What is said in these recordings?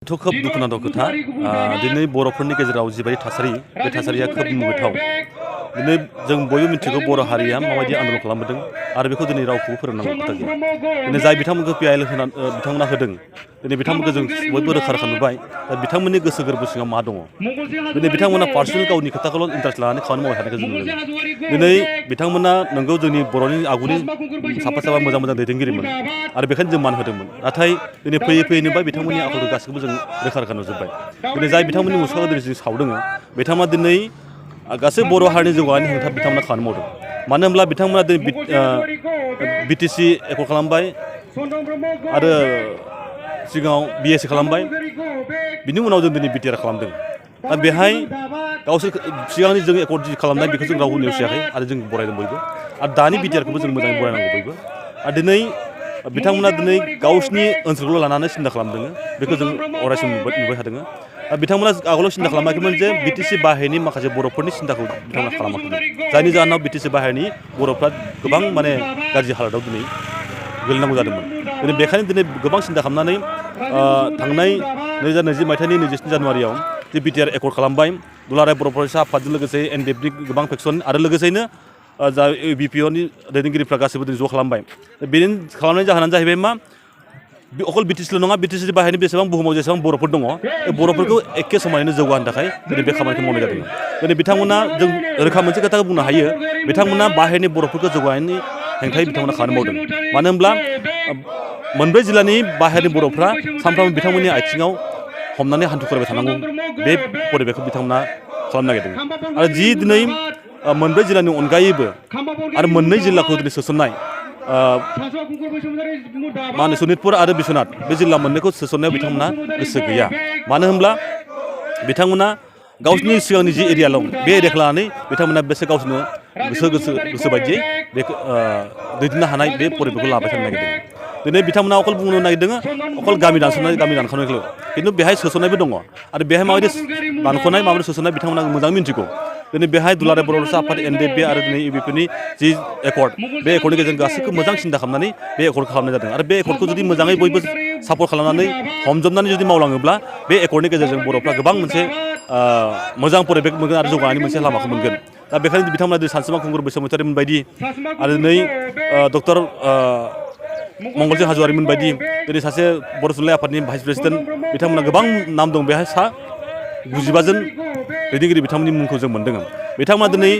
थ' खोब दुखुनांथाव खोथा दिनै बर'फोरनि गेजेराव जिबायदि थासारि बे थासारिया खोब मुगैथाव दिनै जों बयबो मिथिगौ बर' हारिया माबायदि आन्दलन खालामबोदों आरो बेखौ दिनै रावखौबो फोरोंनांगौ खोथा गैया दिनै जाय बिथांमोनखौ PIL बिथांमोना होदों दिनै बिथांमोनखौ जों बयबो रोखा रोखा नुबाय दा बिथांमोननि गोसो गोरबो सिङाव मा दङ दिनै बिथांमोना पार्सनेल गावनि खोथाखौल' इन्टारेस्ट लानानै खामानि मावबाय थानायखौ जों नुदों दिनै बिथांमोना नोंगौ जोंनि बर'नि आगुनि साफा साफा मोजां मोजां दैदेनगिरिमोन आरो बेखायनो जों मान होदोंमोन नाथाय दिनै फैयै फैयै नुबाय बिथांमोननि आखलखौ गासैखौबो जों रोखा रोखा नुजोब्बाय दिनै जाय बिथांमोननि मुसुखाखौ दिनै जों सावदों बिथांमोना दिनै गासै बर' हारिनि जौगानायनि हेंथा बिथांमोना खामानि मावदों मानो होनब्ला बिथांमोना दिनै BTC एकर्ड खालामबाय आरो सिगाङाव BSC खालामबाय बिनि उनाव जों दिनै BTR खालामदों दा बेहाय गावसोर सिगांनि जों एकर्ड जि खालामनाय बेखौ जों रावबो नेवसियाखै आरो जों बरायदों बयबो आरो दानि BTRखौबो जों मोजाङै बरायनांगौ बयबो आरो दिनै बिथांमोना दिनै गावसिनि ओनसोलखौल' लानानै सिन्था खालामदों बेखौ जों अरायसम नुबाय थादों बिथांमोना आगोलाव सिन्था खालामाखैमोन जे BTC बाहेरनि माखासे बर'फोरनि सिन्थाखौ बिथांमोना खालामाखैमोन जायनि जाहोनाव BTC बाहेरनि बर'फ्रा गोबां माने गाज्रि हालोदाव दिनै गोलैनांगौ जादोंमोन दिनै बेखायनो दिनै गोबां सिन्था खालामनानै थांनाय 2020 मायथाइनि 27 जानुवारियाव जे BTR एकर्ड खालामबाय दुलाराय बर' फरायसा आफादजों लोगोसे NDFनि गोबां फेक्सन आरो लोगोसेनो जा BPOनि दैदेनगिरिफ्रा गासैबो ज' खालामबाय बेनि खालामनायनि जाहोनानो जाहैबाय मा अकल BTCल' नङा BTC बाहेरनि बेसेबां बुहुमाव जेसेबां बर'फोर दङ बे बर'फोरखौ एखे समायैनो जौगाहोनो थाखाय दिनै बे खामानिखौ मावनाय जादों दिनै बिथांमोना जों रोखा मोनसे खोथाखौ बुंनो हायो बिथांमोना बाहेरनि बर'फोरखौ जौगानायनि हेंथायै बिथांमोना खामानि मावदों मानो होनब्ला मोनब्रै जिल्लानि बाहेरनि बर'फ्रा सानफ्रोमबो बिथांमोननि आथिङाव हमनानै हान्थु खरायबाय थानांगौ बे परिबेखखौ बिथांमोना खालामनो नागिरदों आरो जि दिनै मोनब्रै जिल्लानि अनगायैबो आरो मोननै जिल्लाखौ दिनै सोसननाय मा होनो सनितपुर आरो बिश्वनाथ बे जिल्ला मोननैखौ सोसननायाव बिथांमोना गोसो गैया मानो होनब्ला बिथांमोना गावसिनि सिगांनि जि एरिया दं बे एरियाखौ लानानै बिथांमोना बेसे गावसोरनो गोसो बायदियै बेखौ दैदेननो हानाय बे परिबेखखौ लाबाय थानो नागिरदों दिनै बिथांमोना अकल बुंनो नागिरदों अकल गामि दानखावनायखौल' खिन्थु बेहाय सोसननायबो दङ आरो बेहाय माबायदि दानख'नाय माबायदि सोसननाय बिथांमोना मोजां मिन्थिगौ दिनै बेहाय दुलाराय बर' फरायसा आफाद NDF आरो दिनै UBPनि जि एकर्ड बे एकर्डनि गेजेरजों गासैखौबो मोजां सिन्था खालामनानै बे एकर्डखौ खालामनाय जादों आरो बे एकर्डखौ जुदि मोजाङै बयबो सापर्ट खालामनानै हमजोबनानै जुदि मावलाङोब्ला बे एकर्डनि गेजेरजों बर'फ्रा गोबां मोनसे मोजां परिबेख मोनगोन आरो जौगानायनि मोनसे लामाखौ मोनगोन दा बेखायनो बिथांमोना दिनै सानसुमा खुंगुर बसुमतारीमोन बायदि आरो दिनै डक्टर मंगलसिं हाज'वारिमोन बायदि दिनै सासे बर' थुनलाइ आफादनि भाइस प्रेसिडेन्ट बिथांमोना गोबां नाम दं बेहाय 95 जन दैदेनगिरि बिथांमोननि मुंखौ जों मोन्दों बिथांमोना दिनै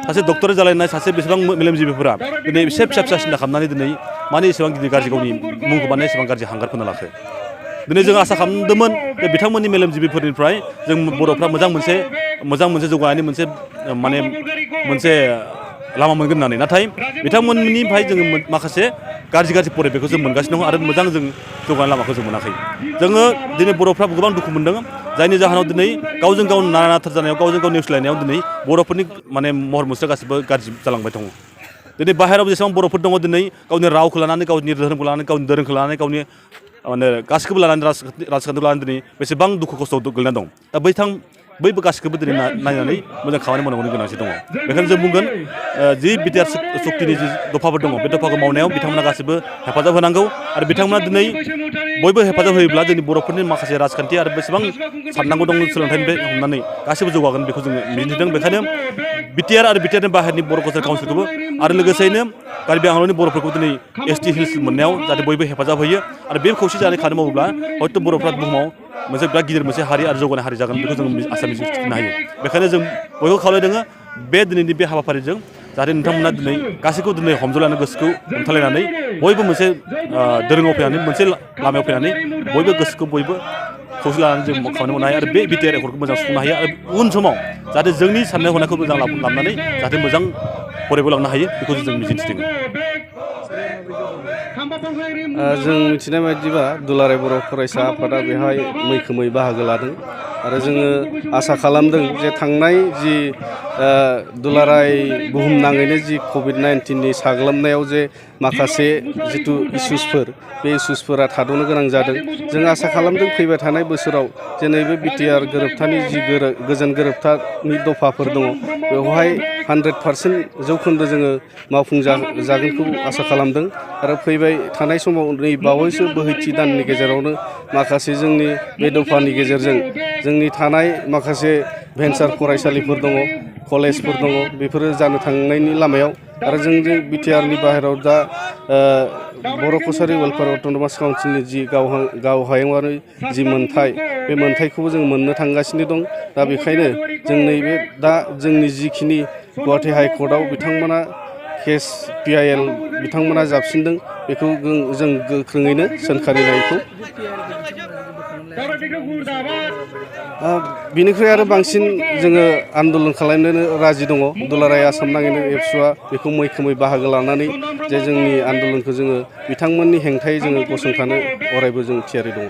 सासे डक्टरेट जालायनाय सासे बेसेबां मेलेमजिबिफोरा दिनै एसे फिसा सिन्था खालामनानै दिनै माने एसेबां गिदिर गाज्रि गावनि मुंखौ माने एसेबां गाज्रि हांगार फोनना लाखो दिनै जों आसा खालामदोंमोन जे बिथांमोननि मेलेमजिबिफोरनिफ्राय जों बर'फ्रा मोजां मोनसे जौगानायनि मोनसे लामा मोनगोन होननानै नाथाय बिथांमोननिफ्राय जोङो माखासे गाज्रि परिबेखखौ जों मोनगासिनो दं आरो मोजां जों जौगानाय लामाखौ जों मोनाखै जोङो दिनै बर'फ्रा गोबां दुखु मोनदों जायनि जाहोनाव दिनै गावजों गाव नाथार जानायाव गावजों गाव नेवसिलायनायाव दिनै बर'फोरनि माने महर मुस्रिया गासिबो गाज्रि जालांबाय दङ दिनै बाहेरायाव जेसेबां बर'फोर दङ दिनै गावनि रावखौ लानानै गावनि धोरोमखौ लानानै गावनि धोरोमखौ लानानै गावनि माने गासिखौबो लानानै राजखान्थिखौ लानानै दिनै बेसेबां दुखु खस्थ'आव गोग्लैना दं दा बैबो गासिखौबो दिनै नायनानै मोजां खामानि मावनांगौनि गोनांथि दङ बेखायनो जों बुंगोन जि BTR सक्तिनि जि दफाफोर दङ बे दफाखौ मावनायाव बिथांमोना गासिबो हेफाजाब होनांगौ आरो बिथांमोना दिनै बयबो हेफाजाब होयोब्ला जोंनि बर'फोरनि माखासे राजखान्थि आरो बेसेबां साननांगौ दं सोलोंथाइनिफ्राय हमनानै गासैबो जौगागोन बेखौ जोङो मिजिंथिदों बेखायनो BTR आरो BTRनि बाहेरनि बर' कालचार काउन्सिलखौबो आरो लोगोसेयैनो कार्बि आंलंनि बर'फोरखौ दिनै ST हिल्स मोननायाव जाहाथे बयबो हेफाजाब होयो आरो बे खौसे जानानै खामानि मावोब्ला हयथ' बर'फ्रा बुहुमाव मोनसे बिराद गिदिर मोनसे हारि आरो जौगानाय हारि जागोन बेखौ जों आसा मिजिंथिनो हायो बेखायनो जों बयबो खावलायदों बे दिनैनि बे हाबाफारिजों जाहाथे नोंथांमोना दिनै गासैखौ दिनै हमजलायनानै गोसोखौ हमथालायनानै बयबो मोनसे दोरोङाव फैनानै मोनसे लामायाव फैनानै बयबो गोसोखौ बयबो खौसे लानानै जों खामानि मावनो हायो आरो बे BTR एकर्डखौ मोजां सुफुंनो हायो आरो उन समाव जाहाथे जोंनि साननाय हनायखौ मोजां लाबोनानै जाहाथे मोजां फरायबो लांनो हायो बेखौ जों मिजिंथिदों जों मिथिनाय बायदिबा दुलाराय बर' फरायसा आफादा बेहाय मैखोमै बाहागो लादों आरो जोङो आसा खालामदों जे थांनाय जि दुलाराय बुहुमनाङैनो जि COVID-19नि साग्लोबनायाव जे माखासे जिथु इस्युसफोर बे इस्युसफोरा थाद'नो गोनां जादों जों आसा खालामदों फैबाय थानाय बोसोराव जे नैबे BTR गोरोबथानि जि गोजोन गोरोबथानि दफाफोर दङ बेवहाय 100% जौखोन्दो जोङो मावफुंजागोनखौ आसा खालामदों आरो फैबाय थानाय समाव नै बावैसो बोहैथि दाननि गेजेरावनो माखासे जोंनि बे दफानि गेजेरजों जोंनि थानाय माखासे भेन्सार फरायसालिफोर दङ कलेजफोर दङ बेफोरो जानो थांनायनि लामायाव आरो जों बिटिआरनि बाहेराव दा बर' कसारि वेलफेयार अट'नमास काउन्सिलनि जि गाव हायुङारि जि मोन्थाय बे मोन्थायखौबो जों मोननो थांगासिनो दं दा बेखायनो जों नैबे दा जोंनि जिखिनि गुवाहाटि हाइकर्टआव बिथांमोना केस PIL बिथांमोना जाबसिनदों बेखौ जों गोख्रोङैनो सोंखारिनायखौ बिनिख्रुइ आरो बांसिन जोङो आन्दलन खालामनो राजि दङ दुलाराय आसाम नाङैनो एबसुआ बेखौ मैखोमै बाहागो लानानै जे जोंनि आन्दलनखौ जोङो बिथांमोननि हेंथायै जोङो गसंथानो अरायबो जों थियारि दङ।